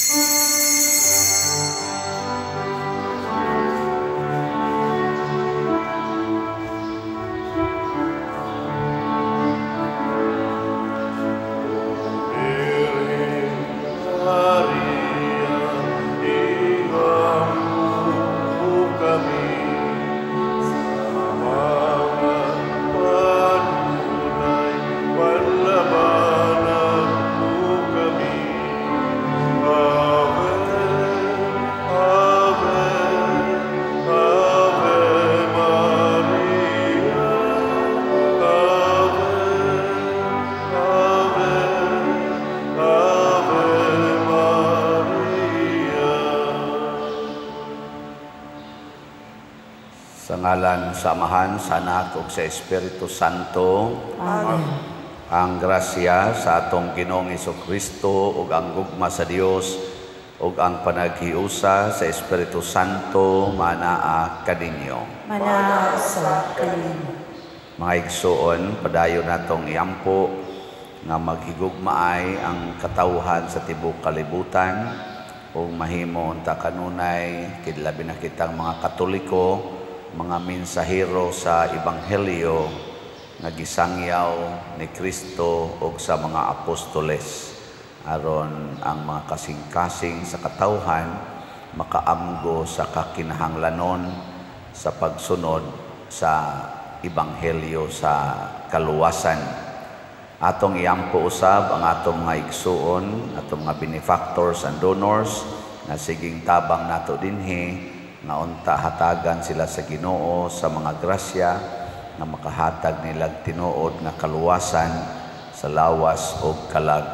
Birhen Maria, ingampo kami sa mga panunay, panlabanan mo kami. Ave, Ave, Ave Maria, Ave, Ave, Ave Maria. Sa ngalan sa Amahan, sa Anak ug sa Espiritu Santo. Amen. Ang grasya sa atong Ginoong Hesukristo ug ang gugma sa Dios ug ang panaghiusa sa Espiritu Santo manaa kaninyo. Manaa usab kanimo. Mga igsuon, padayon natong iampo nga maghigugmaay ang katawhan sa tibuok kalibutan ug mahimo unta kanunay labi na kitang mga Katoliko, mga mensahero sa Ebanghelyo nga gisangyaw ni Kristo ug sa mga apostoles, aron ang mga kasing-kasing sa katawhan makaamgo sa kakinahanglanon sa pagsunod sa Ebanghelyo sa kaluwasan. Atong iampo usab ang atong mga igsuon, atong mga benefactors and donors na siging tabang nato dinhi, nga unta hatagan sila sa Ginoo sa mga grasya nga makahatag nilag tinuod nga kaluwasan sa lawas ug kalag.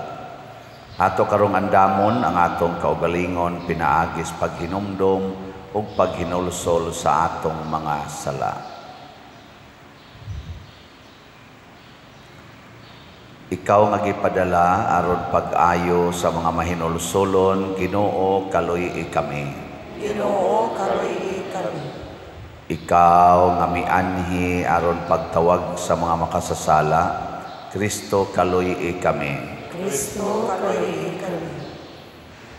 Ato karong andamon ang atong kaugalingon pinaagis paghinumdom ug paghinulsol sa atong mga sala. Ikaw nga gipadala aron pag-ayo sa mga mahinulsolon, Ginoo, kaluy-i kami. Ginoo, kaluy-i kami. Ikaw nga mianhi aron pagtawag sa mga makasasala, Kristo, kaluy-i kami. Kristo, kaluy-i kami.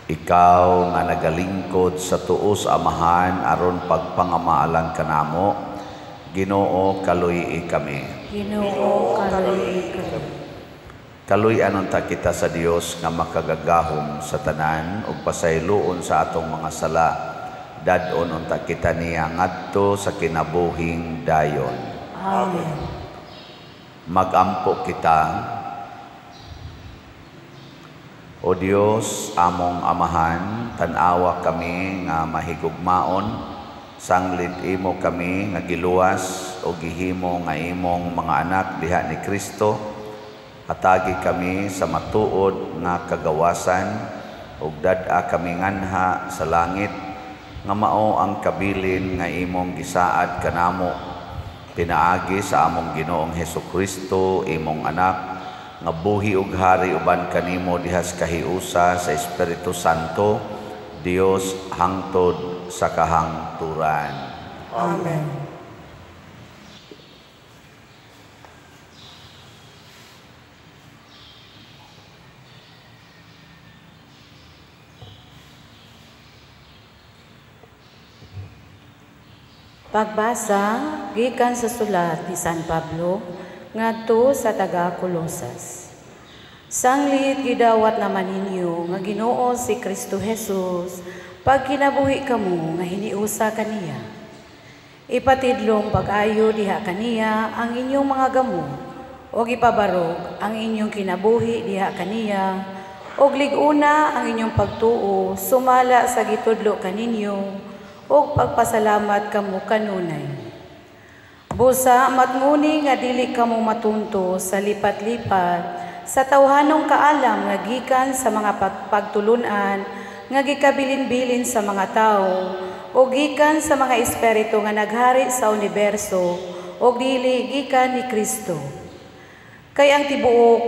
Ikaw nga nagalingkod sa tuo sa Amahan aron pagpangamaalan kanamo, Ginoo, kaluy-i kami. Ginoo, kaluy-i kami. Kaluy-an unta kita sa Dios nga makagagahom sa tanan ug pasayloon sa atong mga sala. Dad-on unta kita niya ngadto sa kinabuhing dayon. Amen. Magampo kita. O Dios, among Amahan, tan-awa kami nga mahigugmaon, sanglit imo kami nga giluwas o gihimo nga imong mga anak diha ni Kristo. Hatagi kami sa matuod nga kagawasan ug dad-a kami nganha sa langit nga mao ang kabilin nga imong gisaad kanamo pinaagi sa among Ginoong Hesukristo, imong anak, nga buhi ug hari uban kanimo diha sa kahiusa sa Espiritu Santo, Dios hangtod sa kahangturan. Amen. Pagbasa gikan sa sulat ni San Pablo ngadto sa taga Colosas. Sanglit gidawat naman ninyo nga Ginoo si Kristo Jesus, pagkinabuhi kamo nga hiniusa kaniya. Ipatidlong pag-ayo diha kaniya ang inyong mga gamo, ug ipabarog ang inyong kinabuhi diha kaniya, ug lig-una ang inyong pagtuo sumala sa gitudlo kaninyo, ug pagpasalamat kamo kanunay. Busa matnguni nga dili kamo matunto sa lipat-lipat sa tawhanong kaalam nga gikan sa mga pagtulun-an nga gikabilin-bilin sa mga tawo o gikan sa mga espiritu nga naghari sa universo o dili gikan ni Kristo. Kay ang tibuok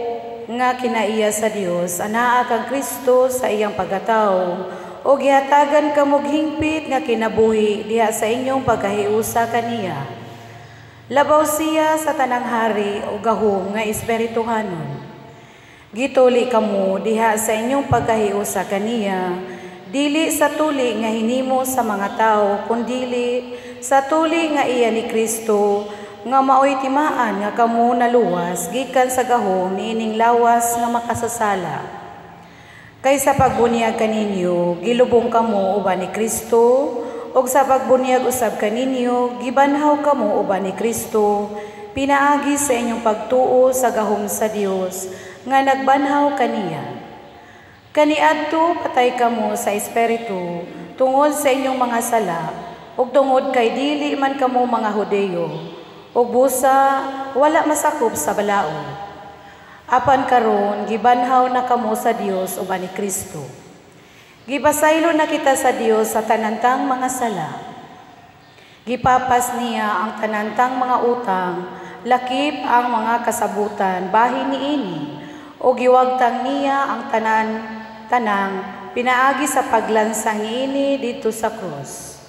nga kinaiya sa Dios anaa kang Kristo sa iyang pagkatao o gihatagan kamo hingpit nga kinabuhi diha sa inyong pagkahiusa kaniya. Labaw siya sa tanang hari o gahom nga espirituhanon. Gituli kamo diha sa inyong pagkahiusa kaniya, Dili sa tuli nga hinimo sa mga tawo, kundili sa tuli nga iya ni Kristo, nga maoy timaan nga kamo naluwas gikan sa gahom niining lawas nga makasasala. Kay sa pagbunyag kaninyo, gilubong kamo uban ni Kristo, ug sa pagbunyag usab kaninyo, gibanhaw kamo uban ni Kristo, pinaagi sa inyong pagtuo sa gahom sa Dios nga nagbanhaw kaniya. Kaniadto patay kamo sa espiritu tungod sa inyong mga sala, ug tungod kay dili man kamo mga Hudeyo, ug busa wala masakop sa balaod. Apan karon gibanhaw na kamo sa Dios uban ni Kristo. Gipasaylo na kita sa Dios sa tanantang mga sala. Gipapas niya ang tanantang mga utang, lakip ang mga kasabutan bahin niini, ug giwagtang niya ang tanang pinaagi sa paglansang niini didto sa krus.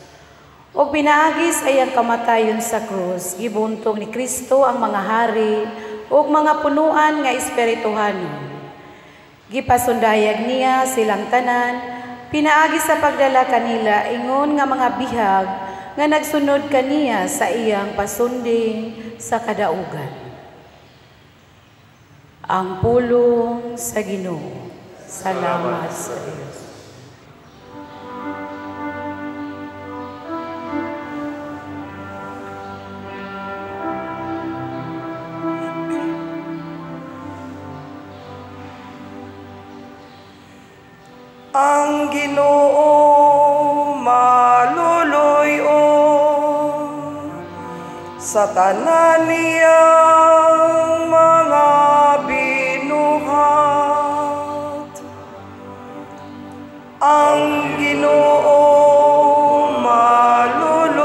Ug pinaagi sa iyang kamatayon sa krus, gibuntong ni Kristo ang mga hari ug mga punuan nga espirituhanon. Gipasundayag niya silang tanan, pinaagi sa pagdala kanila ingon nga mga bihag nga nagsunod kaniya sa iyang pasunding sa kadaugan. Ang pulong sa Ginoo. Salamat sa Dios. Ang Ginoo maluloy-on sa tanan niyang mga binuhat. Ang Ginoo maluloy-on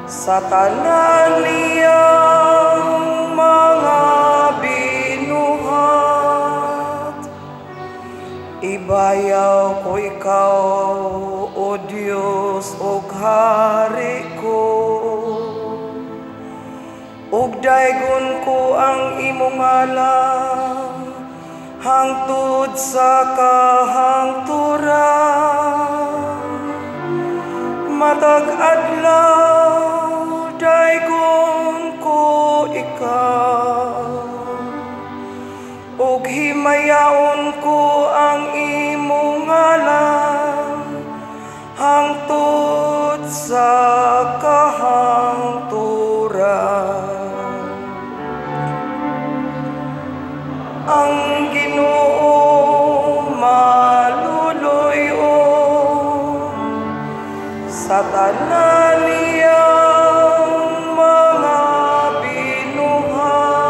sa tanan niyang mga binuhat. Ibayaw ko ikaw, O Dios, ug hari ko. Ug daygon ko ang imong ngalan hangtod sa kahangturan. Matag adlaw daygon ko ikaw, ug himayaon ko ang imong ngalan hangtod sa kahangturan. Ang Ginoo maluloy-on sa tanan niyang mga binuhat.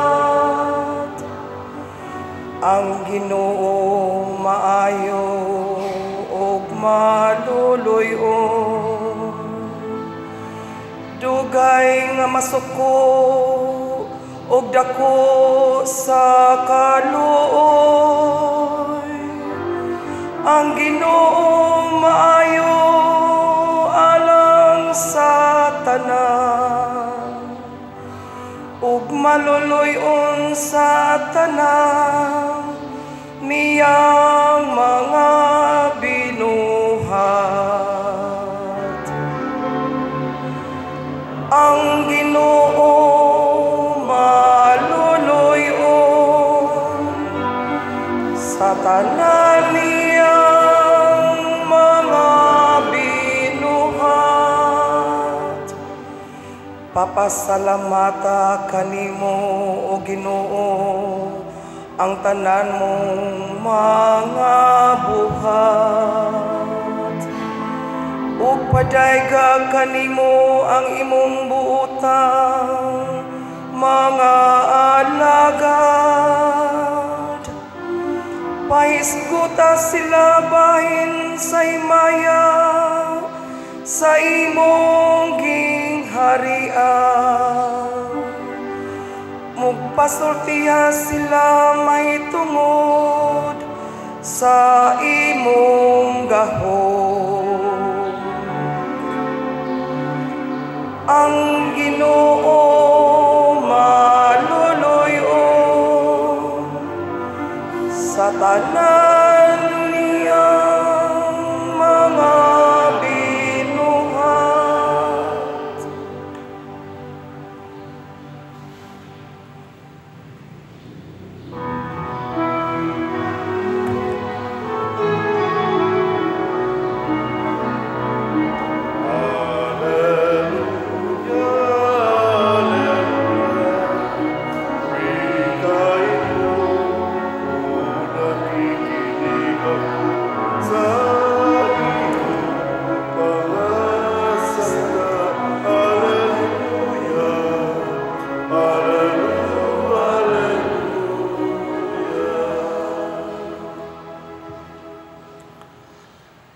Ang Ginoo maayo ug maluloy-on, dugay nga masuko ug dako sa kaluoy. Ang Ginoo maayo alang sa tanan, ug maluloy-on sa tanan niyang mga binuhat. Ang Ginoo maluloy-on sa tanan niyang mga binuhat. Papasalamata kanimo, O Ginoo, ang tanan mong mga buhat. Ug padayga kanimo ang imong buotang mga alagad. Pahisguta sila bahin sa himaya sa imong gingharian. Mugpasultiha sila mahitungod sa imong gahom. Ang Ginoo maluloy-on sa tanan.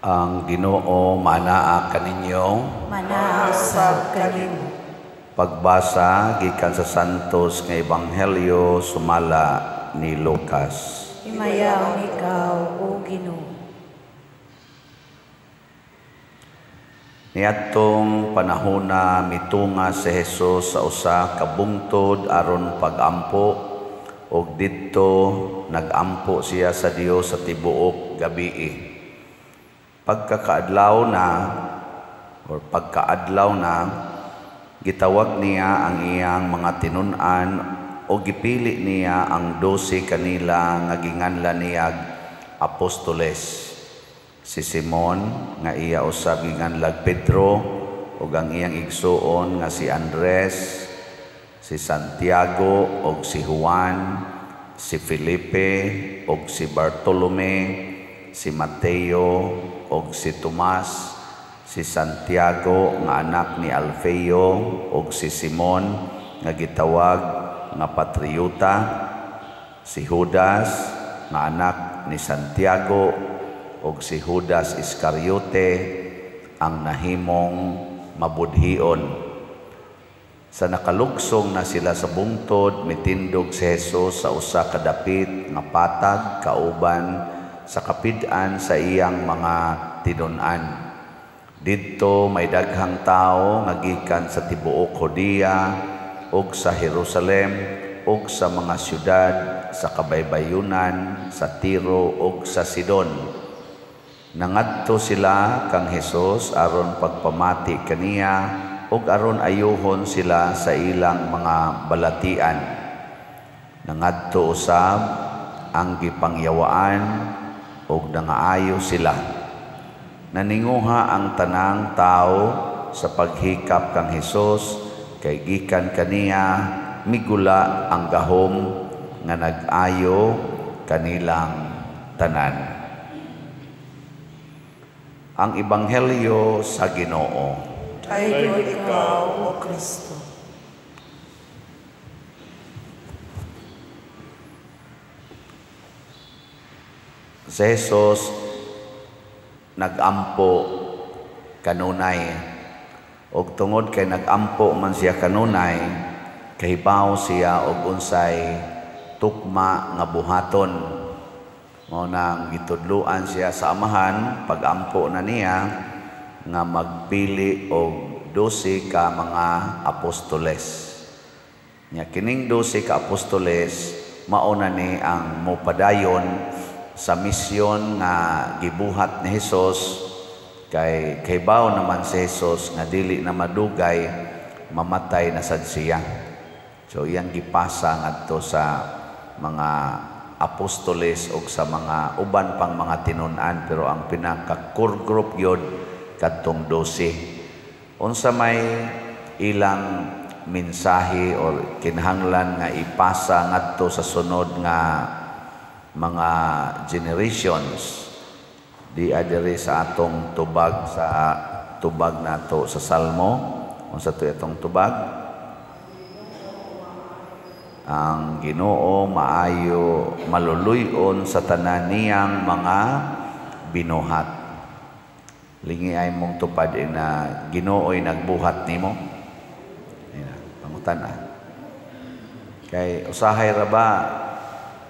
Ang Ginoo maanaa kaninyo. Manaa usab kanimo. Pagbasa gikan sa Santos nga Ebanghelyo sumala ni Lucas. Himayaon ikaw, o Ginoo. Niadtong panahona mitunga si Jesus sa usa ka bungtod aron pagampo, ug didto nagampo siya sa Dios sa tibuok gabii. Pagkakaadlaw na or pagkaadlaw na, gitawag niya ang iyang mga tinun-an o gipili niya ang 12 kanila nga ginganlan niyag apostoles. Si Simon nga iya usab ginganlag Pedro, ug ang iyang igsuon nga si Andres, si Santiago ug si Juan, si Felipe ug si Bartolome, si Mateo ug si Tomas, si Santiago nga anak ni Alfeo ug si Simon nga gitawag nga Patriota, si Judas nga anak ni Santiago ug si Judas Iscariote ang nahimong mabudhion. Sa nakalugsong na sila sa bungtod, mitindog si Jesus sa usa ka dapit nga patag kauban sa kapid-an sa iyang mga tinun-an. Didto may daghang tawo nga gikan sa tibuok Judea ug sa Jerusalem ug sa mga syudad sa kabaybayunan sa Tiro ug sa Sidon. Nangadto sila kang Hesus aron pagpamati kaniya ug aron ayuhon sila sa ilang mga balatian. Nangadto usab ang gipangyawaan ug nangaayo sila. Naninguha ang tanang tao sa paghikap kang Hesus kay gikan kaniya migula ang gahom nga nag-ayo kanilang tanan. Ang Ebanghelyo sa Ginoo. Dayon ikaw, O Kristo. Si Jesus nagampo kanunay, og tungod kay nagampo man siya kanunay, kahibaw siya og unsay tukma nga buhaton. Mao nang gitudloan siya sa Amahan pagampo na niya nga magpili og 12 ka mga apostoles. Nya kining 12 ka apostoles mao na ni ang mopadayon sa misyon nga gibuhat ni Hesus, kay kahibaw naman si Hesus nga dili na madugay mamatay na sad siya. So iyang gipasa ngadto sa mga apostoles og sa mga uban pang mga tinun-an, pero ang pinaka core group gyud kadtong 12. Unsa may ilang mensahe or kinahanglan nga ipasa ngadto sa sunod nga mga generations di adiri sa atong tubag, sa tubag nato sa Salmo? Unsa to atong tubag? Ang Ginoo maayo maluluy-on sa tanan niyang mga binuhat. Lingi ay mong tupad na Ginoo'y nagbuhat nimo. Ina, pangutan ah. Kay usahay ra ba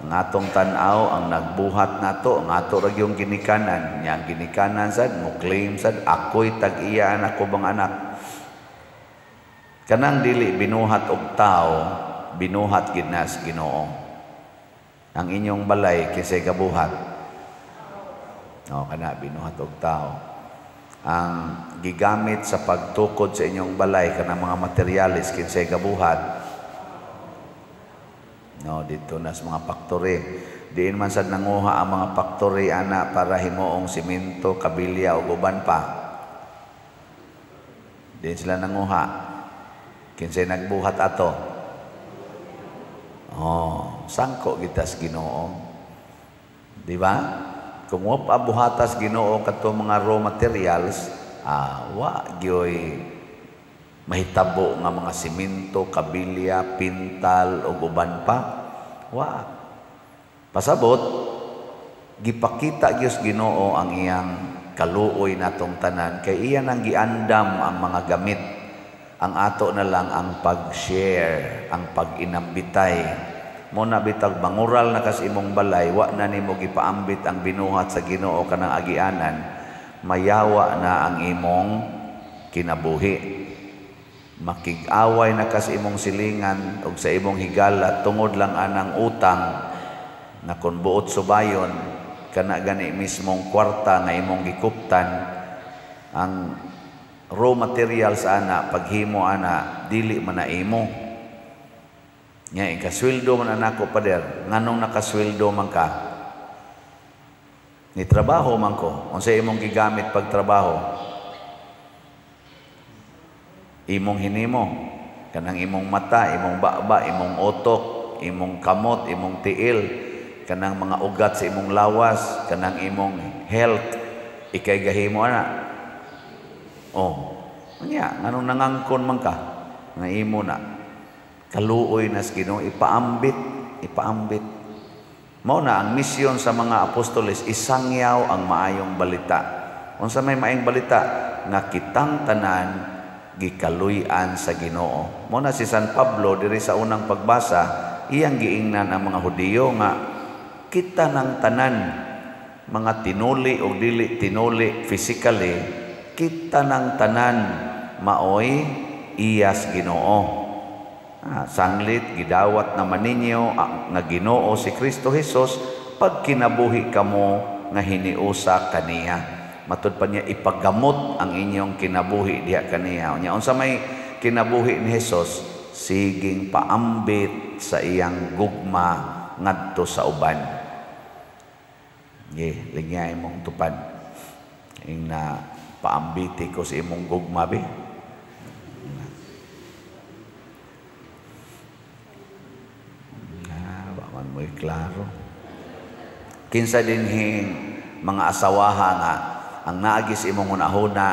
ang atong tan-aw ang nagbuhat nato, ang ato ra gyung ginikanan. Nya ang ginikanan sad mo claim sad ako'y tag-iya ako bang anak. Kanang dili binuhat og tao, binuhat gid na sa Ginoo. Ang inyong balay kinsay gabuhat? No, kana binuhat og tao. Ang gigamit sa pagtukod sa inyong balay kanang mga materyales kinsay gabuhat? No, dito na sa mga factory. Diin man sad nanguha ang mga factory ana para himuong simento, kabilya ug uban pa. Diin sila nanguha. Kinsay nagbuhat ato? Oh, sangko kita sa Ginoo. Di ba? Kung wa pa buhatas Ginoo kadto mga raw materials, wa gyoy mahitabo nga mga simento, kabilya, pintal ug uban pa. Wa. Pasabot, gipakita gyud Ginoo ang iyang kaluoy natong tanan kay iya nang giandam ang mga gamit. Ang ato na lang ang pag-share, ang pag-inambitay. Mo na bitag mangural na kas imong balay, wa na nimo gipaambit ang binuhat sa Ginoo kanang agianan, mayawa na ang imong kinabuhi. Makig-away na kas imong silingan og sa imong higala tungod lang anang utang na kun buot subayon kana gani mismong kwarta nga imong gikuptan, ang raw materials ana paghimo ana dili man na imo. Nya ikasweldo man anako, pader, nganong nakasweldo man ka? Ni trabaho man ko. Unsa imong gigamit pagtrabaho? Imong hinimo, kanang imong mata, imong baba, imong otok, imong kamot, imong tiil, kanang mga ugat sa imong lawas, kanang imong health, ikay gahimo ana. Oh, nya nganong nangangkon man ka nga imo na? Kaluoy na sa Ginoo, ipaambit, ipaambit. Mao na ang misyon sa mga apostoles, isangyaw ang maayong balita. Unsa may maayong balita? Nga kitang tanan gikaluy-an sa Ginoo. Mao na si San Pablo diri sa unang pagbasa, iyang giingnan ang mga Hudiyo nga kita ng tanan, mga tinuli o dili tinuli physically, kita ng tanan maoy iyas Ginoo. Sanglit gidawat naman ninyo nga Ginoo si Kristo Jesus pag kinabuhi kamo nga hiniusa kaniya. Matud pa niya, ipagamot ang inyong kinabuhi diha kaniya. Unya unsa may kinabuhi ni Jesus? Siging paambit sa iyang gugma ngadto sa uban. Ye, ligyay mong tupad. Ing na paambiti ko sa imong gugma bi. Wa man mo'y klaro. Kinsa dinhing mga asawaha nga ang naagi sa imong hunahuna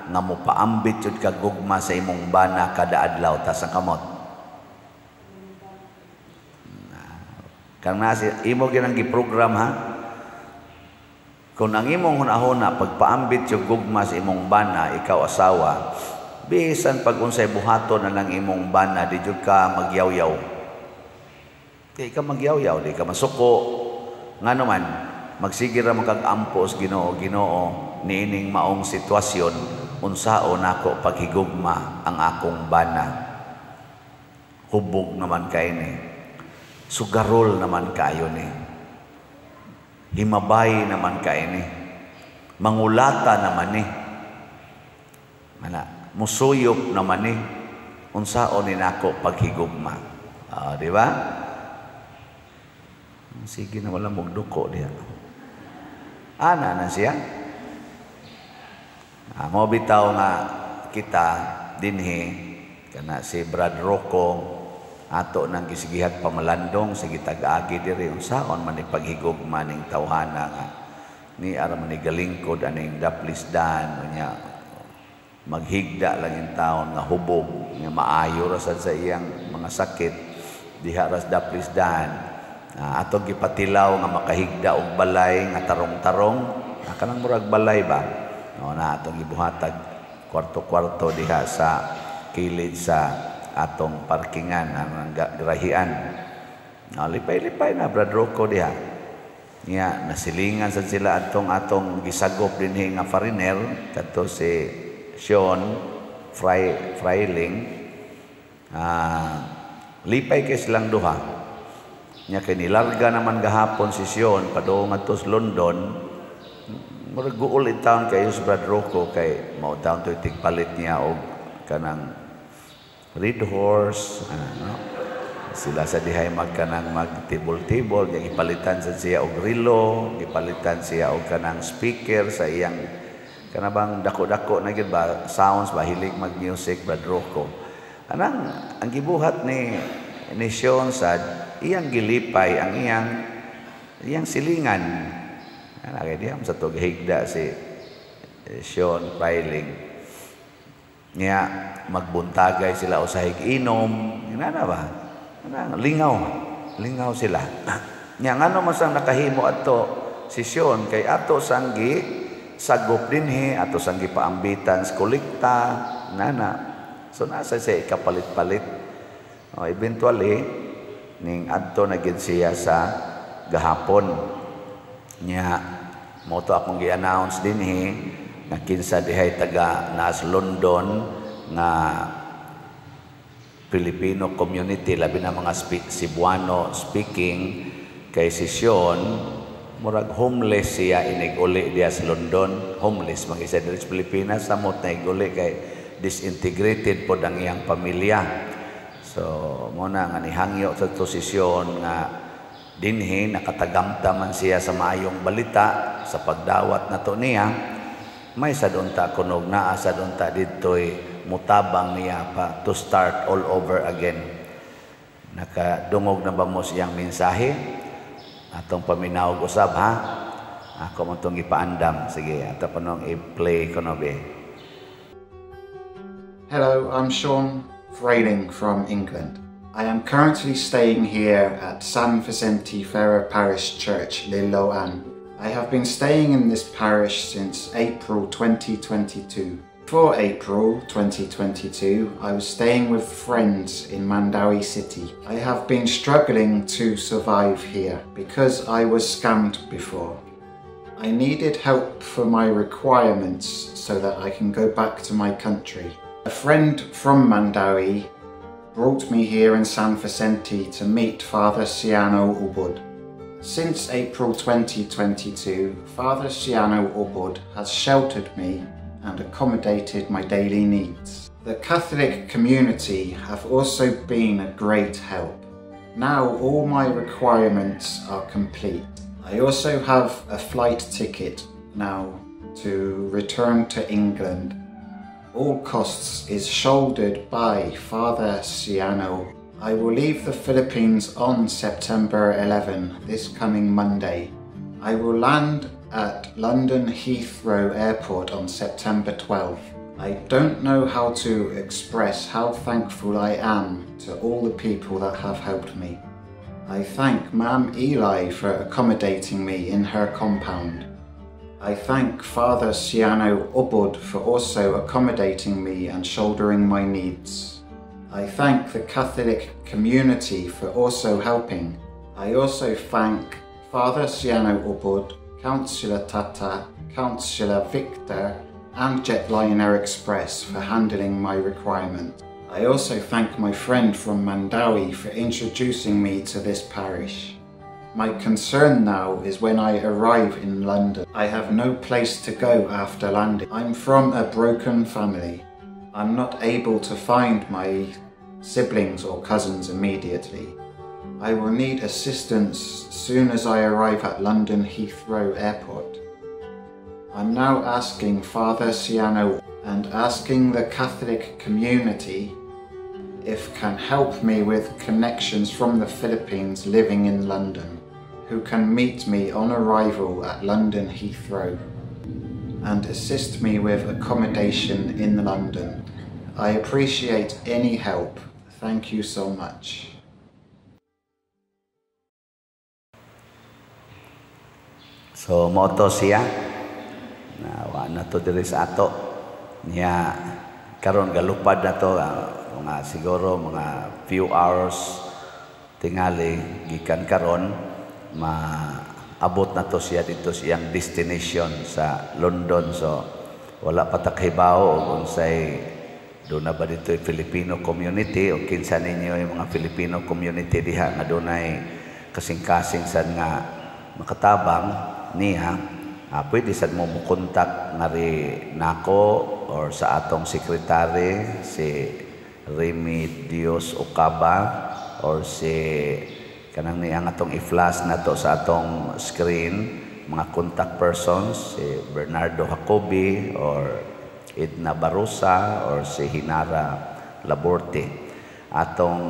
nga mopaambit jud ka gugma sa imong bana kada adlaw, tas ang kamot. Kang nasi imo ginang giprogram ha. Kung ang imong hunahuna pagpaambit jud gugma sa imong bana, ikaw asawa, bisan pag unsay buhaton na lang imong bana, di jud ka magyawyaw. Di ka magyawyaw, di ka masuko. Ngano man, magsige ra man kag ampo sa Ginoo, Ginoo, niining maong sitwasyon, unsao nako paghigugma ang akong bana. Hubog naman kay ni. Sugarol naman kayo ni. Himabay naman kay ni. Mangulata naman ni. Mana, musuyop naman ni. Unsao ni nako paghigugma. Di ba? Sige na wala magduko diha. Ana na siya. Mo bitaw nga kita dinhi kana si Brad Rocco ato nang gisigihag pamalandong sige tag-agi diri unsaon man ni paghigugma ning tawhana nga ni ara man ni galingkod aning daplisdan unya maghigda lang in taon nga hubog nga maayo ra sad sa iyang mga sakit diha ra sa daplisdan. Ato gipatilaw nga makahigda og balay nga tarong-tarong, kanang murag balay ba no, na atong gibuhatag kwarto-kwarto diha sa kilid sa atong parkingan ang grahian. Lipay-lipay na Brad Rocco diha. Nya nasilingan sad sila atong atong gisagop dinhi nga foreigner kadto si Sean Freiling. Lipay kay silang duha. Nya kay nilarga naman gahapon si Sean padung ngadto sa London. Murag guol in town kayo si Brad Rocco kay mao taon to'y tigpalit niya og kanang red horse, ano, sila sa dihay magkanang magtibol-tibol, nya gipalitan sad siya og relo, gipalitan siya og kanang speaker sa iyang kanabang dako-dako na gyud ba sounds ba, hilig mag-music Brad Rocco. Anang ang gibuhat ni Sean sad iyang gilipay ang iyang silingan. Ana kay diha sa to gihigda si Sean Freiling. Nya magbuntagay sila usahay inom, inana ba? Ana lingaw, lingaw sila. Nya ngano man sang nakahimo adto si Sean kay ato sang Sagop dinhi, ato sang gipaambitan sa kolekta nana. So nasa siya ikapalit-palit. Oh, eventually ning adto na gid siya sa gahapon. Nya mo to akong gi-announce dinhi nga kinsa dihay taga naas London nga Filipino community, labi na mga Cebuano speaking, kay si Sean murag homeless siya inig uli diya sa London. Homeless man siya diri sa Pilipinas, samot na uli kay disintegrated pod ang iyang pamilya. So mo na nga nihangyo sa to si Sean nga dinhi nakatagamta man siya sa maayong balita sa pagdawat na to niya. May sad unta kunog naa sad unta didtoy mutabang niya pa to start all over again. Nakadungog na ba mo siyang mensahe? Atong paminawag usab, ha? Ako mo itong ipaandam. Sige, ato ko nung i-play ko no be. Hello, I'm Sean Frayling from England. I am currently staying here at San Vicente Ferrer Parish Church, Liloan. I have been staying in this parish since April 2022. Before April 2022, I was staying with friends in Mandaue City. I have been struggling to survive here because I was scammed before. I needed help for my requirements so that I can go back to my country. A friend from Mandaue brought me here in San Vicente to meet Father Ciano Ubud. Since April 2022, Father Ciano Ubud has sheltered me and accommodated my daily needs. The Catholic community have also been a great help. Now all my requirements are complete. I also have a flight ticket now to return to England. All costs is shouldered by Father Ciano. I will leave the Philippines on September 11, this coming Monday. I will land at London Heathrow Airport on September 12. I don't know how to express how thankful I am to all the people that have helped me. I thank Ma'am Eli for accommodating me in her compound. I thank Father Ciano Ubud for also accommodating me and shouldering my needs. I thank the Catholic community for also helping. I also thank Father Ciano Ubud, Councillor Tata, Councillor Victor, and Jetliner Express for handling my requirement. I also thank my friend from Mandaue for introducing me to this parish. My concern now is when I arrive in London. I have no place to go after landing. I'm from a broken family. I'm not able to find my siblings or cousins immediately. I will need assistance soon as I arrive at London Heathrow Airport. I'm now asking Father Ciano and asking the Catholic community if can help me with connections from the Philippines living in London who can meet me on arrival at London Heathrow and assist me with accommodation in London. I appreciate any help. Thank you so much. So moto siya na wa na to diri sa ato niya karon, galupad na to, mga siguro mga few hours tingali gikan karon, maabot na to siya dito sa iyang destination sa London. So wala pa ta kahibaw og unsay doon na ba dito yung Filipino community o kinsa ninyo yung mga Filipino community diha nga dunay kasing-kasing sad nga makatabang niya. Pwede sad mo mokontak ngari nako or sa atong sekretary si Remedios Ocaba or si kanang niya nga atong i-flash na to sa atong screen, mga contact persons, si Bernardo Jacobi or Edna Barosa or si Hinara Laborte. Atong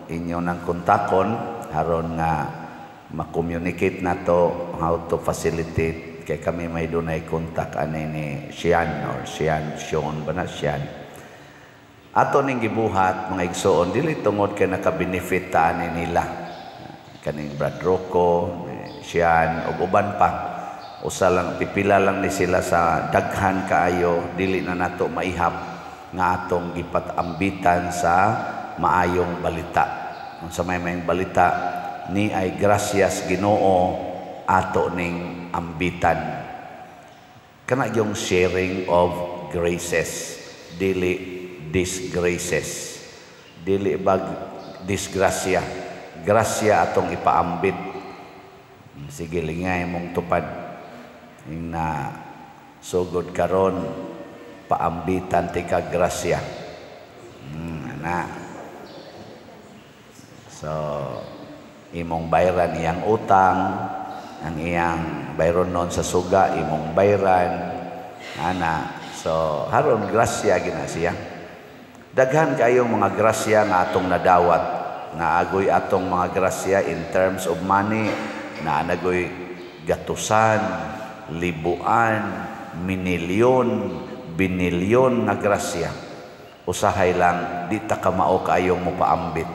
inyo ng kontakon aron nga ma-communicate na to how to facilitate, kay kami may dunay contact ani ni Sian or Sian Sean ba na Sian. Ato ning gibuhat, mga igsoon, dili tungod kay naka-benefit ta ani nila, kaning Brad Rocco, Sian ug uban pa. Usa lang, pipila lang ni sila sa daghan kaayo, dili na nato maihap nga atong gipatambitan sa maayong balita. Unsa may maayong balita ni ay grasyas Ginoo ato ning ambitan. Kana yung sharing of graces, dili disgraces. Dili bag disgrasya. Grasya atong ipaambit. Sige, lingay mong tupad. Ing na sugod karon, paambitan ti ka grasya. Ana. So, imong bayran iyang utang, ang iyang bayron noon sa suga, imong bayran, ana. So, haron grasya gina siya. Daghan kayong mga grasya nga atong nadawat. Naagoy atong mga grasya in terms of money, naanagoy gatusan, libuan, minilyon, binilyon nga grasya. Usahay lang, di ta kamao kaayong mopaambit.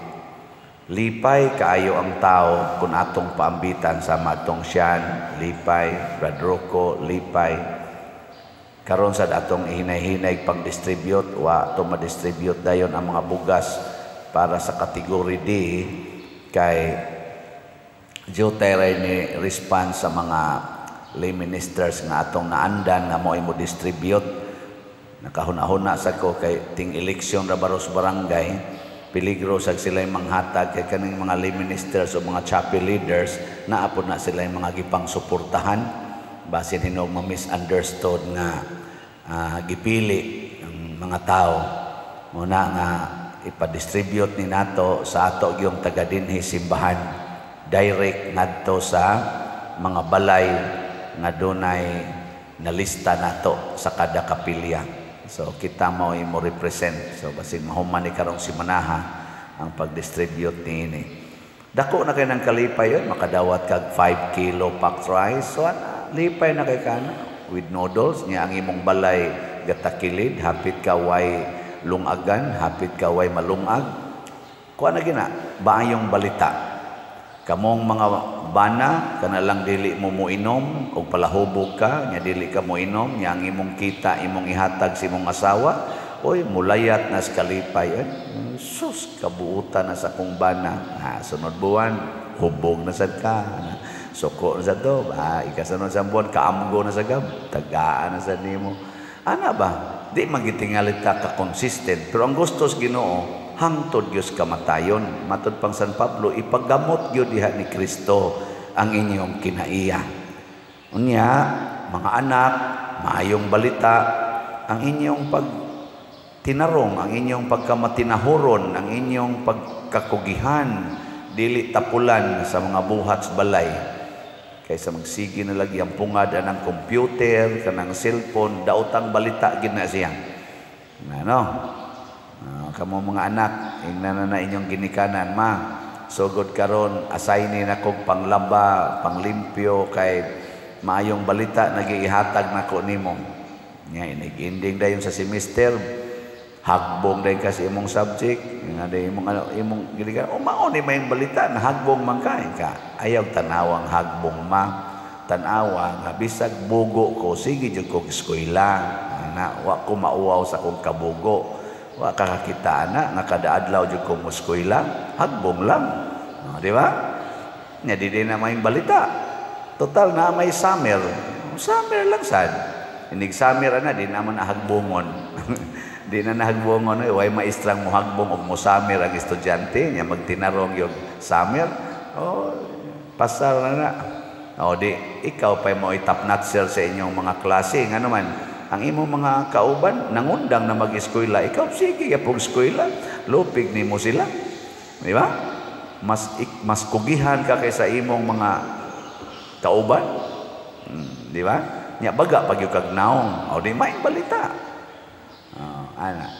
Lipay kaayo ang tao kung atong paambitan sa matong Sian, lipay, Brad Rocco, lipay. Karon sad atong ihinay-hinay pang-distribute, wa to ma-distribute dayon ang mga bugas para sa category D kay jutay ray ni response sa mga lay ministers nga atong naandan nga mo mo distribute. Nakahuna-huna sa ko kay ting eleksyon ra baros barangay, peligro sa sila manghatag kay kaning mga lay ministers o mga chapel leaders naa pod na sila mga gipang suportahan, basin hinog ma-misunderstood nga gipili ang mga tao. Muna nga ipa-distribute ni nato sa ato yung taga dinhi simbahan direct ngadto sa mga balay nga dunay nalista nato sa kada kapilya. So kita mo imo represent. So basig mahuman ni karong simanaha ang pag-distribute niini. Dako na kay ng kalipay yun, makadawat kag 5 kilo packed rice. So ana, lipay na kay kana with noodles niya ang imong balay gatakilid, hapit ka way lungagan, hapit ka way malungag. Kuha na gina, maayong balita. Kamong mga bana, kana lang dili mo moinom og palahubog ka, nya dili ka moinom, nya ang imong kita imong ihatag sa imong asawa, oy mulayat na sa kalipay. Ay, sus, kabuutan na sa akong bana. Ha, sunod buwan, hubog na sad ka. Suko na sad to. Ha, ikasunod sa buwan, kaamgo na sa gab. Tagaan na sad nimo. Ana ba? Di magitingalit ka ka-consistent. Pero ang gusto sa Ginoo, hangtod Diyos kamatayon. Matod pang San Pablo, ipagamot gyud diha ni Kristo ang inyong kinaiya. Unya, mga anak, maayong balita, ang inyong pagtinarong, ang inyong pagkamatinahuron, ang inyong pagkakugihan, dili tapulan sa mga buhat sa balay. Kaysa magsige na lagi ang pungad anang computer, kanang cellphone, daotang balita gid na siya. Ano? Kamo mga anak, ingnan na na inyong ginikanan, ma. Sugod karon assign ni nako panglaba, panglimpyo kay maayong balita nagiihatag nako nimo. Nya inig-ending dayon sa semester, hagbong dayon kasi imong subject, nga day imong ano, imong ginikanan, o mao ni maayong balita na hagbong man ka, ka. Ayaw tanawang hagbong ma, tanawa nga bisag bugo ko, sige jud ko eskwela. Na wa ko mauwaw sa akong kabugo. Wa kakakita na nga kada adlaw jud ko mo eskwela, hagbong lang. No, di ba? Nya di din na maayong balita. Total na may summer. Summer lang sad. Inig summer ana di naman nahagbongon. Di na nahagbongon oy, way maestrang mohagbong og mo summer ang estudyante nya magtinarong yung summer. Oh, pasar na na. O di ikaw pa mo top notcher sa inyong mga klase ngano man ang imong mga kauban nangundang na mag-eskwela, ikaw sige gyapong eskwela, lupig nimo sila. Di ba? Mas kugihan ka kaysa imong mga kauban. Di ba? Nya baga pag kag naong, o di may balita. Oh, ana.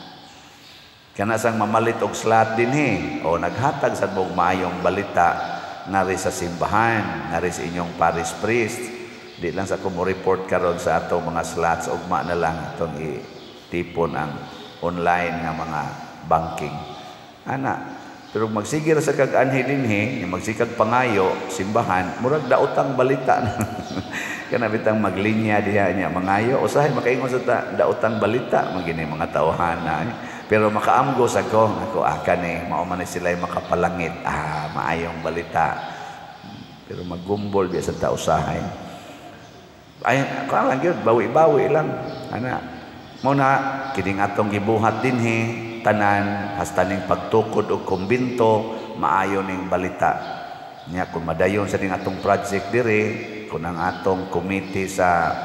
Kana sang mamalit og slot dinhi, o naghatag sad mo maayong balita ngari sa simbahan, ngari sa inyong parish priest. Di lang sa ko mo report karon sa atong mga slots, ugma na lang atong itipon ang online nga mga banking. Ana, pero magsige ra sa kag anhi dinhi, magsikag pangayo simbahan, murag daotang balita. Kana bitang maglinya diha niya mangayo usahay makaingon sa ta daotang balita man gini mga tawhana. Pero makaamgo sa ko ako kani mao man sila makapalangit, maayong balita. Pero maggumbol biya sa ta usahay. Ay ako lang gyud, bawi-bawi lang ana. Mao na kining atong gibuhat dinhi tanan hasta ning pagtukod og kumbinto maayo ning balita. Nya kung madayon sa ning atong project diri, kung ang atong committee sa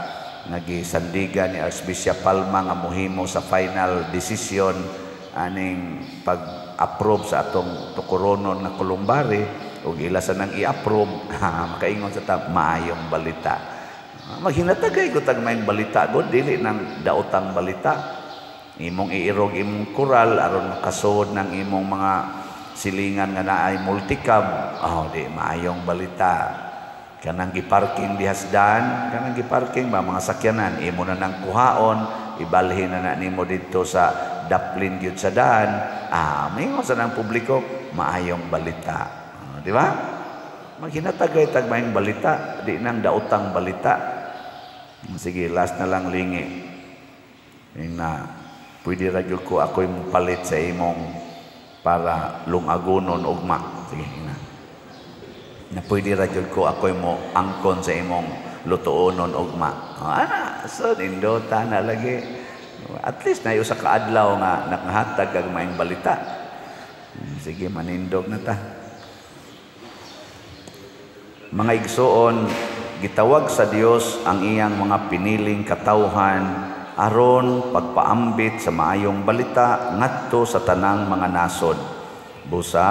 nagisandigan ni Archbishop Palma nga mohimo sa final decision aning pag-approve sa atong tukoronon nga kolumbari ug ila sa nang i-approve, makaingon sa ta maayong balita. Maghinatagay ko tag maayong balita god, dili nang daotang balita. Imong iirog imong kural aron makasuod ng imong mga silingan nga naay multicab, oh di maayong balita. Kanang giparking dihasdan, kanang giparking ba mga sakyanan, imo na nang kuhaon, ibalhin na na nimo didto sa daplin gyud sa daan, maingon sa nang publiko maayong balita. Di ba? Maghinatagay tag maayong balita, di nang daotang balita. Sige, last na lang lingi. Na pwede ra gyud ko ako'y mopalit sa imong para lungagonon ugma. Sige na. Na pwede ra gyud ko ako'y mo angkon sa imong lutuonon ugma. Ana, so nindota na lagi. At least na usa ka adlaw nga nakahatag kag maayong balita. Sige, manindog na ta. Mga igsoon, gitawag sa Dios ang iyang mga piniling katawhan aron pagpaambit sa maayong balita ngadto sa tanang mga nasod. Busa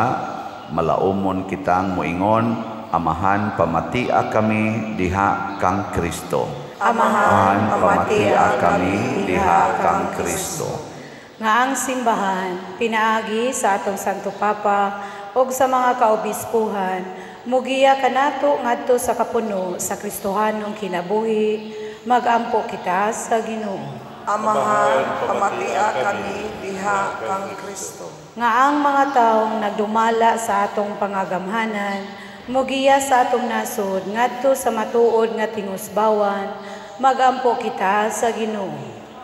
malaumon kitang moingon, Amahan, pamatia kami diha kang Kristo. Amahan, pamatia kami diha kang Kristo. Nga ang simbahan pinaagi sa atong Santo Papa ug sa mga kaobispuhan mugiya kanato ngadto sa kapuno sa Kristohanong kinabuhi, magampo kita sa Ginoo. Amahan, pamatia kami diha kang Kristo. Nga ang mga taong nagdumala sa atong pangagamhanan, mugiya sa atong nasod ngadto sa matuod nga tingusbawan, magampo kita sa Ginoo.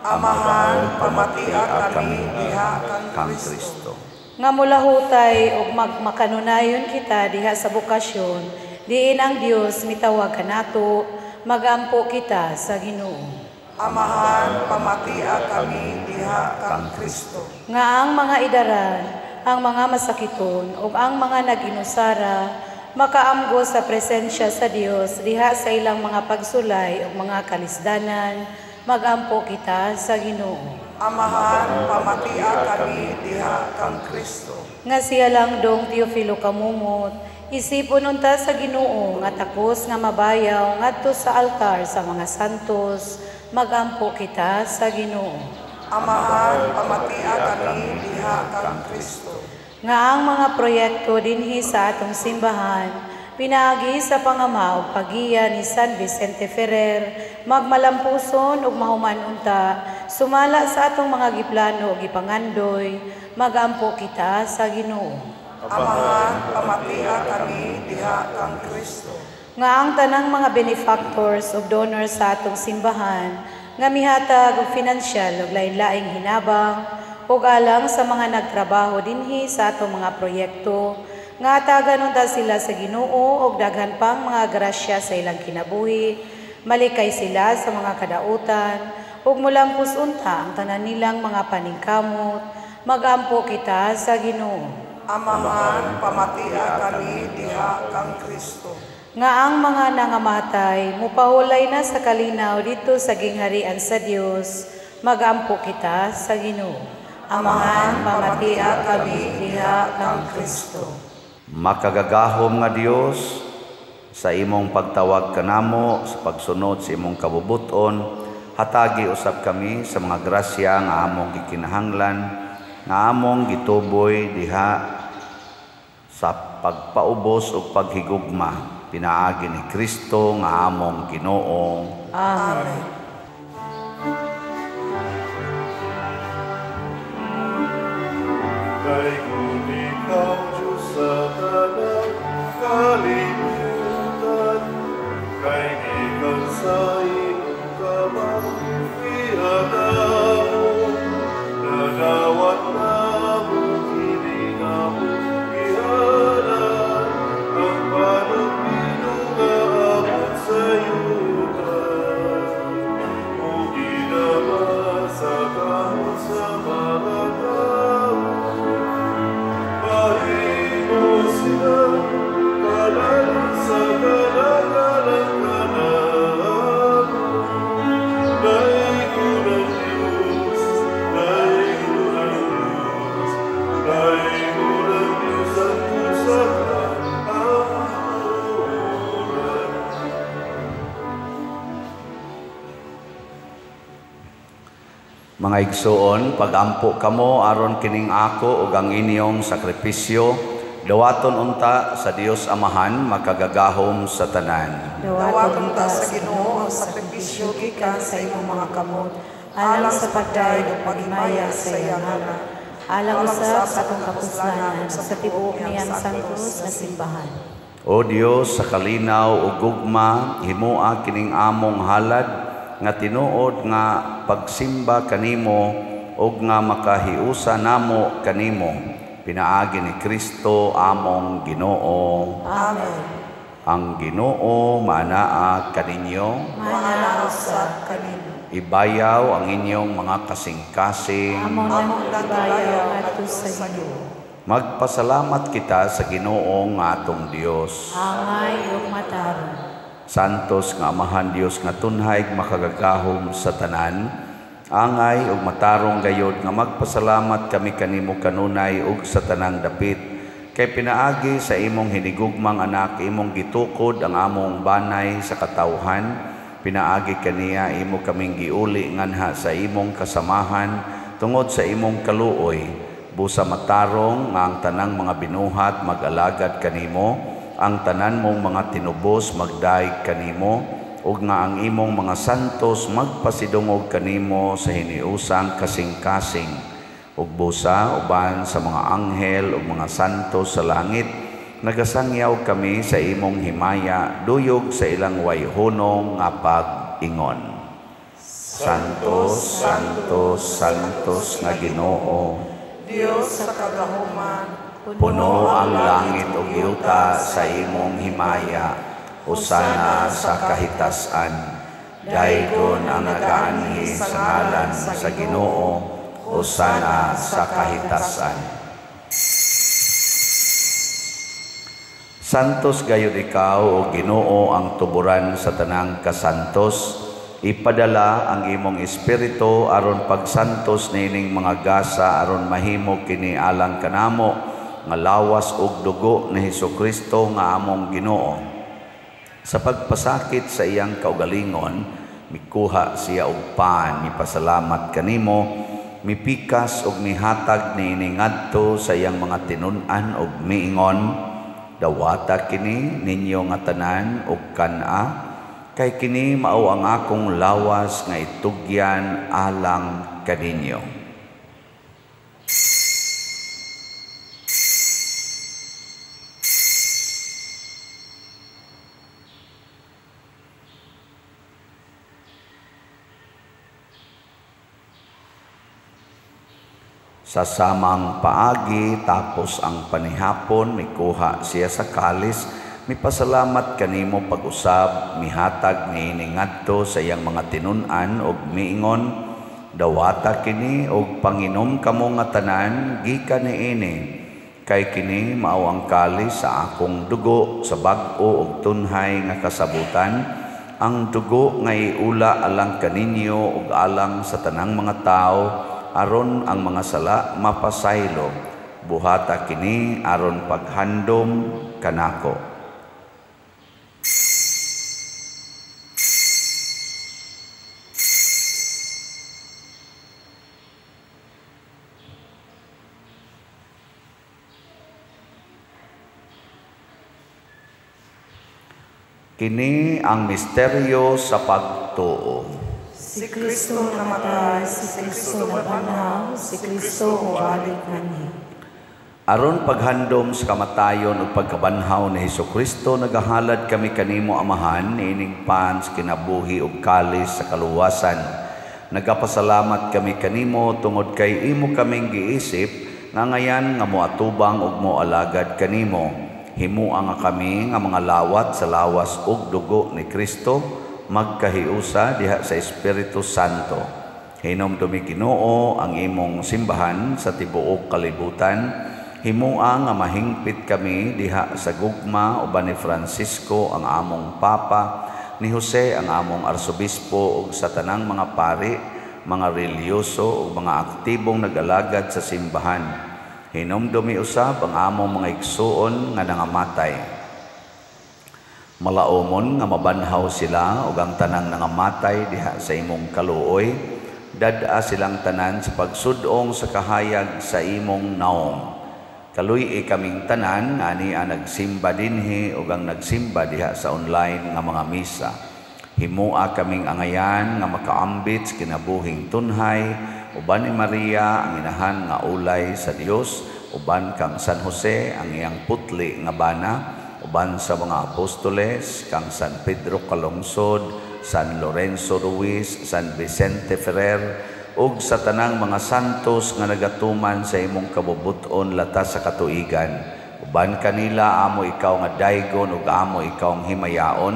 Amahan, pamatia kami diha kang Kristo. Nga mulahutay ug magmakanunayon kita diha sa bokasyon, diin ang Dios mitawag kanato, magampo kita sa Ginoo. Amahan, pamatia kami diha kang Kristo. Nga ang mga idaran, ang mga masakiton ug ang mga nag-inusara makaamgo sa presensya sa Dios diha sa ilang mga pagsulay ug mga kalisdanan, magampo kita sa Ginoo. Amahan, pamatia kami diha kang Kristo. Nga siya lang dong Teofilo Kamumot, isipon unta sa Ginoo nga takos nga mabayaw ngadto sa altar sa mga santos, magampo kita sa Ginoo. Amahan, pamatia kami diha kang Kristo. Nga ang mga proyekto dinhi sa atong simbahan, pinaagi sa pangama ug pagiya ni San Vicente Ferrer, magmalampuson ug mahuman unta, sumala sa atong mga giplano ug gipangandoy, magampo kita sa Ginoo. Amahan, pamatia kami diha kang Kristo. Nga ang tanang mga benefactors ug donors sa atong simbahan, nga mihatag og finansyal ug lain-laing hinabang, ug alang sa mga nagtrabaho dinhi sa atong mga proyekto, nga atagan unta sila sa Ginoo og daghan pang mga grasya sa ilang kinabuhi, malikay sila sa mga kadautan, ug mulampos unta ang tanan nilang mga paningkamot, magampo kita sa Ginoo. Amahan, pamatia kami diha kang Kristo. Nga ang mga nangamatay mupahulay na sa kalinaw dito sa gingharian sa Dios, magampo kita sa Ginoo. Amahan, pamatia kami diha kang Kristo. Makagagahom nga Dios, sa imong pagtawag kanamo sa pagsunod sa imong kabubuton, hatagi usab kami sa mga grasya nga among gikinahanglan, nga among gituboy diha sa pagpaubos ug paghigugma pinaagi ni Kristo nga among Ginoo. Amen. Kay kung ikaw, Diyos, sa tanang kalibutan, kay ikaw sa Mga igsuon, pagampo kamo aron kining ako ug ang inyong sakripisyo, dawaton unta sa Dios Amahan makagagahom sa tanan. Dawaton ta sa Ginoo ang sakripisyo gikan sa imong mga kamot, alang sa pagdayeg ug paghimaya sa iyang ngalan, alang usab sa atong kapuslanan sa tibuok niyang santos na simbahan. O Dios, sa kalinaw ug gugma, himoa kining among halad nga tinuod nga pagsimba kanimo ug nga makahiusa namo kanimo, pinaagi ni Kristo among Ginoo. Amen. Ang Ginoo maanaa kaninyo, Maanaa usab kanimo. Ibayaw ang inyong mga kasing-kasing. Among Among nang nang ibayaw ibayaw ngadto ngadto sa sa Ginoo. Ginoo. Magpasalamat kita sa Ginoo nga atong Dios. Angay ug matarong. Santos nga Amahan Dios nga tunhay makagagahom sa tanan, angay ug matarong gayod nga magpasalamat kami kanimo kanunay ug sa tanang dapit, kay pinaagi sa imong hinigugmang anak imong gitukod ang among banay sa katawhan, pinaagi kaniya imo kaming giuli nganha sa imong kasamahan tungod sa imong kaluoy. Busa matarong nga ang tanang mga binuhat mag-alagad kanimo, ang tanan mong mga tinubos magdaig kanimo, ug nga ang imong mga santos magpasidungog kanimo sa hiniusang kasing-kasing. Ug busa uban sa mga anghel ug mga santos sa langit, nagasangyaw kami sa imong himaya, duyog sa ilang wayhunong nga pag-ingon. Santos, Santos, Santos nga Ginoo, Dios sa kagahuman, puno ang langit ug yuta sa imong himaya, hosana sa kahitasan. Daygon ang nagaanhi sa ngalan sa Ginoo, hosana sa kahitasan. Santos gayud ikaw, o Ginoo, ang tuburan sa tanang kasantos. Ipadala ang imong espiritu aron pagsantos niining mga gasa aron mahimo kini alang kanamo nga lawas ug dugo ni Hesukristo nga among Ginoo. Sa pagpasakit sa iyang kaugalingon, mikuha siya og pan, mipasalamat kanimo, mipikas og mihatag niini ngadto sa iyang mga tinun-an og miingon, dawata kini ninyo nga tanan og kan-a, kay kini mao ang akong lawas nga itugyan alang kaninyo. Sa samang paagi, tapos ang panihapon, mikuha siya sa kalis, mipasalamat kanimo pag-usab, mihatag niini ngadto sa iyang mga tinun-an og miingon, dawata kini og panginom kamo nga tanan gikan niini, kay kini mao ang kalis sa akong dugo sa bag-o og tunhay nga kasabutan, ang dugo nga iula alang kaninyo ug alang sa tanang mga tawo, aron ang mga sala mapasaylo. Buhata kini aron paghandom kanako. Kini ang misteryo sa pagtuo. Si Kristo namatay, si Kristo nabanhaw, si Kristo mobalik nganhi. Aron paghandom sa kamatayon ug pagkabanhaw ni Hesukristo, nagahalad kami kanimo Amahan niining pan sa kinabuhi ug kalis sa kaluwasan. Nagapasalamat kami kanimo tungod kay imo kaming giisip nga ngayan nga moatubang ug moalagad kanimo. Himua nga kami nga mga lawat sa lawas ug dugo ni Kristo, magkahiusa diha sa Espiritu Santo. Hinumdumi Ginoo ang imong simbahan sa tibuok kalibutan. Himua nga mahingpit kami diha sa gugma uban ni Francisco ang among Papa, ni Jose ang among Arsobispo ug sa tanang mga pari, mga relihiyoso ug mga aktibong nag-alagad sa simbahan. Hinumdumi usab ang among mga igsuon nga nangamatay. Malaomon nga mabanhaw sila ug ang tanang nangamatay diha sa imong kaluoy, Dad-a silang tanan sa pagsudong sa kahayag sa imong naong. Kaluy-i kaming tanan nga ania nagsimba dinhi ug ang nagsimba diha sa online nga mga misa. Himua kaming angayan nga makaambit sa kinabuhing tunhay uban ni Maria ang inahan nga ulay sa Dios, uban kang San Jose ang iyang putli nga bana, uban sa mga apostoles kang San Pedro Calungsod, San Lorenzo Ruiz, San Vicente Ferrer, ug sa tanang mga santos nga nagatuman sa imong kabubut-on latas sa katuigan. Uban kanila amo ikaw nga daygon ug amo ikaw ang himayaon,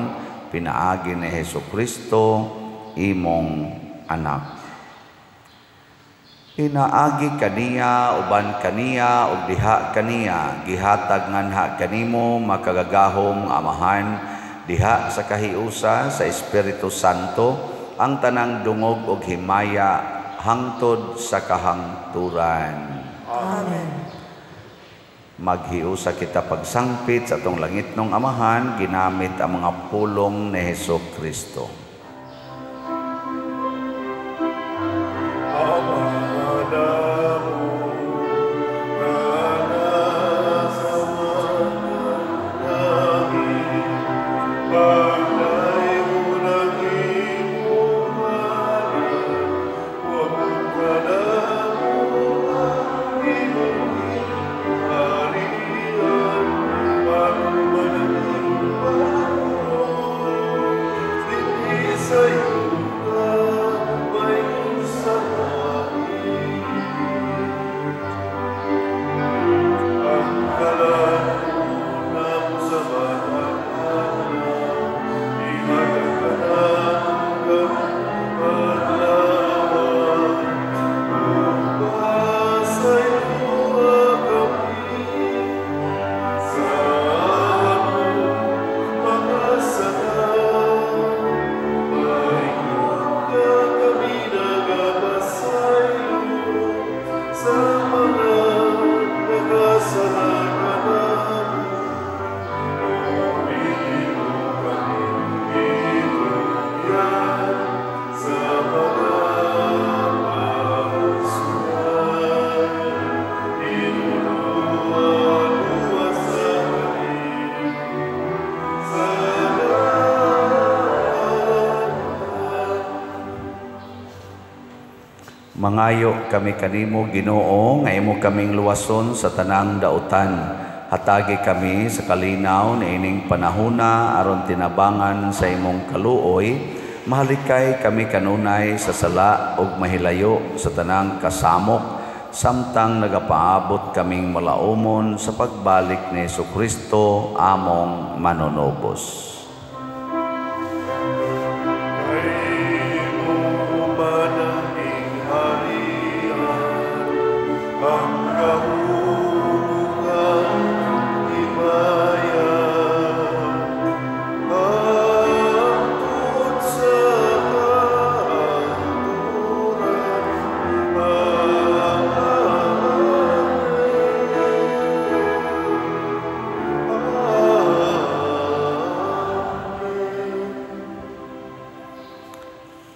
pinaagi ni Hesukristo imong anak. Pinaagi kaniya, uban kaniya, ug diha kaniya, gihatag nganha kanimo makagagahom Amahan, diha sa kahiusa sa Espiritu Santo, ang tanang dungog ug himaya hangtod sa kahangturan. Amen. Maghiusa kita pagsangpit sa atong langitnong Amahan, ginamit ang mga pulong ni Hesukristo. Mangayo kami kanimo, Ginoo, nga imo kaming luwason sa tanang dautan. Hatagi kami sa kalinaw niining panahuna aron tinabangan sa imong kaluoy. Mahalikay kami kanunay sa sala ug mahilayo sa tanang kasamok, samtang nagapaabot kaming malaumon sa pagbalik ni Hesukristo among manunubos.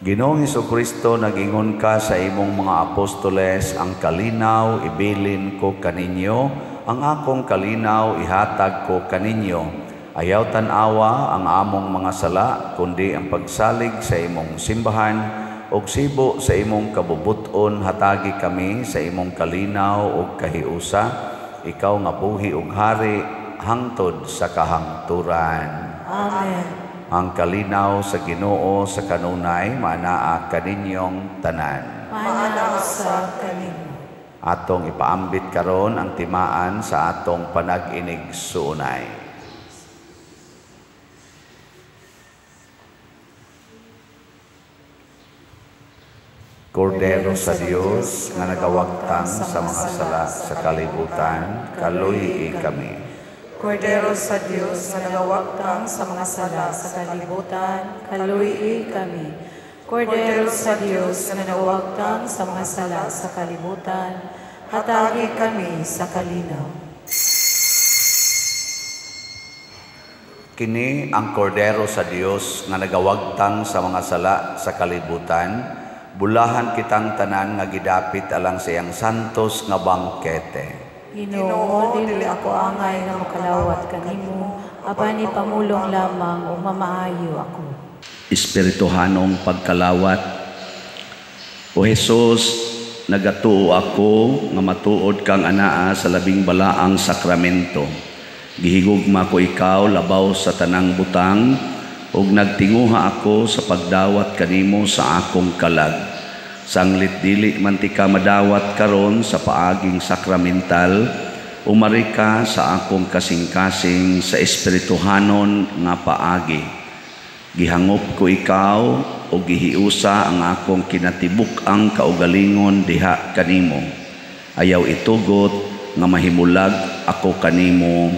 Ginoong Hesukristo, nag-ingon ka sa imong mga apostoles, ang kalinaw ibilin ko kaninyo, ang akong kalinaw ihatag ko kaninyo. Ayaw tan-awa ang among mga sala, kundi ang pagsalig sa imong simbahan, ug sibo sa imong kabubut-on hatagi kami sa imong kalinaw ug kahiusa, ikaw nga buhi ug hari hangtod sa kahangturan. Amen. Ang kalinaw sa Ginoo sa kanunay maanaa kaninyong tanan. Maanaa sa kaninyo. Atong ipaambit karon ang timaan sa atong panag-inig suunay. Kordero sa Dios nga nagawagtang sa mga sala sa kalibutan, kaluy-i kami. Kordero sa Dios nga nagawagtang sa mga sala sa kalibutan, kaluy-i kami. Kordero sa Dios nga nagawagtang sa mga sala sa kalibutan, hatagi kami sa kalinaw. Kini ang kordero sa Dios nga nagawagtang sa mga sala sa kalibutan, Bulahan kitang tanan nga gidapit alang sa iyang santos nga bangkete. Ginoo, dili ako angay nga makalawat kanimo, apan ipamulong lamang ug mamaayo ako. Espirituhanong pagkalawat. O Hesus, nagatuo ako nga matuod kang anaa sa labing balaang sakramento. Gihigugma ko ikaw labaw sa tanang butang, ug nagtinguha ako sa pagdawat kanimo sa akong kalag. Sanglit dili man ti ka madawat karon sa paaging sakramental, umari ka sa akong kasing-kasing sa espirituhanon nga paagi. Gihangop ko ikaw o gihiusa ang akong kinatibuk-ang kaugalingon diha kanimo. Ayaw itugot nga mahimulag ako kanimo.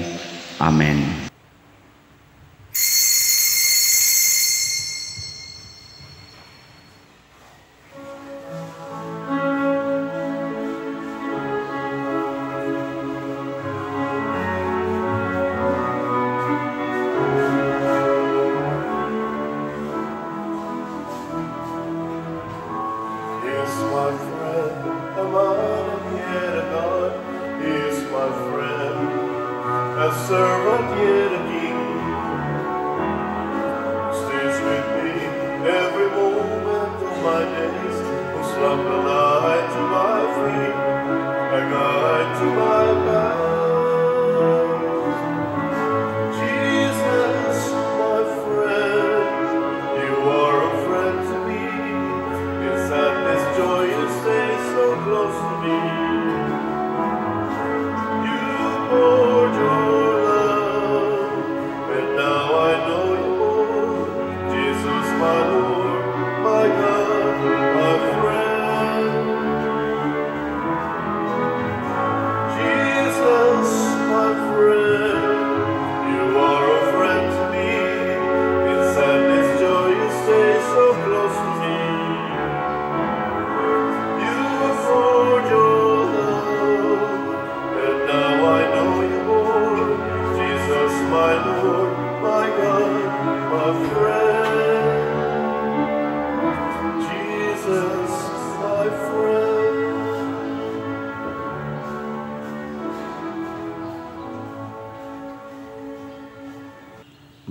Amen.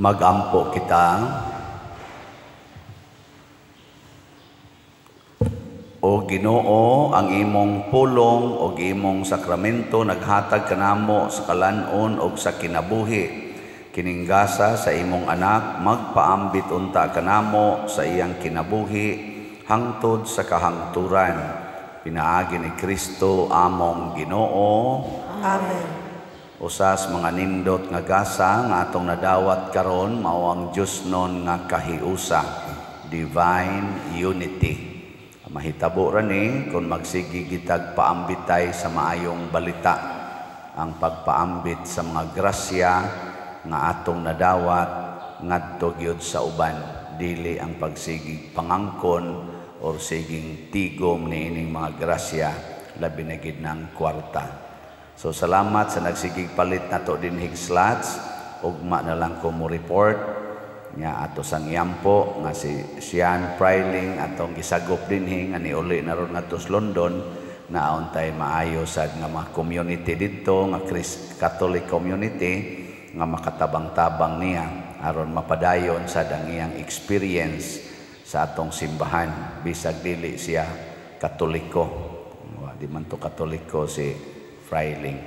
Magampo kita. O Ginoo, ang imong pulong o imong sakramento naghatag kanamo sa kalan-on og sa kinabuhi. Kining gasa sa imong anak magpaambit unta kanamo sa iyang kinabuhi hangtod sa kahangturan. Pinaagi ni Kristo among Ginoo. Amen. Usas mga nindot nga gasa nga atong nadawat karon mao ang Dios non nga kahiusa, divine unity. Mahitabo ra ni kung magsige gitag paambitay sa maayong balita, ang pagpaambit sa mga grasya nga atong nadawat ngadto gyud sa uban, dili ang pagsigig pangangkon or siging tigom niining mga grasya, labi na gid ng kwarta. So salamat sa nagsigig palit nato dinhig slots. Ugma na lang ko mo report nya ato sang yampo nga si Sean Pryling atong gisagop dinhi nga niuli na ron ngadto sa London. Naon tay maayo sad nga mga community didto nga Catholic community nga makatabang-tabang niya aron mapadayon sad ang iyang experience sa atong simbahan bisag dili siya Katoliko. Wa di man to Katoliko si Freiling.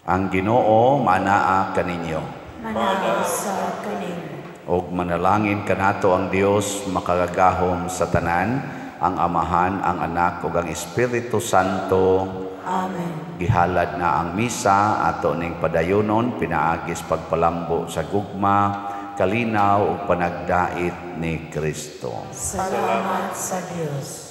Ang Ginoo manaa kaninyo. Manaa sa kaninyo. Og manalangin kanato ang Dios makagagahom sa tanan, ang Amahan, ang Anak ug ang Espiritu Santo. Amen. Gihalad na ang misa ato ning padayonon pinaagis pagpalambo sa gugma, kalinaw ug panagdait ni Kristo. Salamat sa Dios.